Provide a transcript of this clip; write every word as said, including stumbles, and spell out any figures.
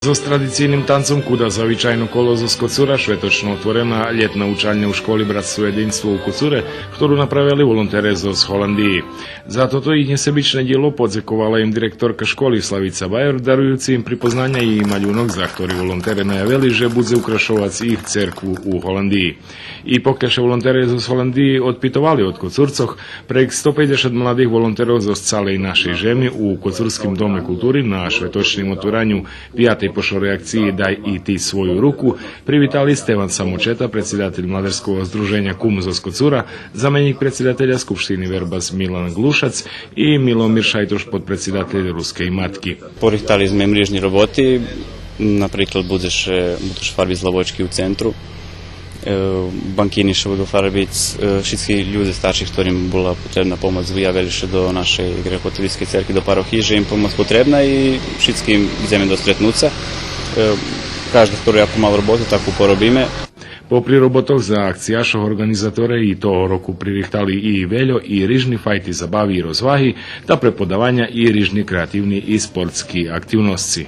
Зоз традицийним танцом Куда завичайно коло зоз Коцура шветочно отворена лєтна учальня у школи Братство єдинство у Коцуре, хтору направели волонтере зоз Голандиї. За тото їх нєсебичне дїло подзековала им директорка школи Славица Баєр, даруюци им припознаня и малюнок, за хтори волонтере наявели же будзе украшовац їх церкву у Голандиї. И покля ше волонтере зоз Голандиї одпитовали од Коцурцох, прейґ сто пейдзешат младих волонтерох зоз цалей нашей жеми у Коцурским доме култури на шветочним отвараню пятей по шорей акциї Дай и ти свою руку привитали Стеван Самочета, предсидатель Младежского здруженя Кум зоз Коцура, заменїк предсидателя Скупштини Вербас Милан Глушац и Миломир Шайтош, подпредсидатель Рускей матки. Порихтали зме мрижни роботи, наприклад, будзе ше, будзе ше фарбиц лавочки у центру, е, банкини ше буду фарбиц, е, шицки людзе старши хторим була потребна помоц, виявели ше до нашей греко-католїцкей церкви, до парохиї же им помоц потребна и шицки идземе до стретнуца. Е, кажди хтори яку мал роботу, таку поробиме. Попри роботох за акцияшох, орґанизаторе и того року пририхтали и вельо и рижни файти забави и розваги, та преподаваня и рижни креативни и спортски активносци.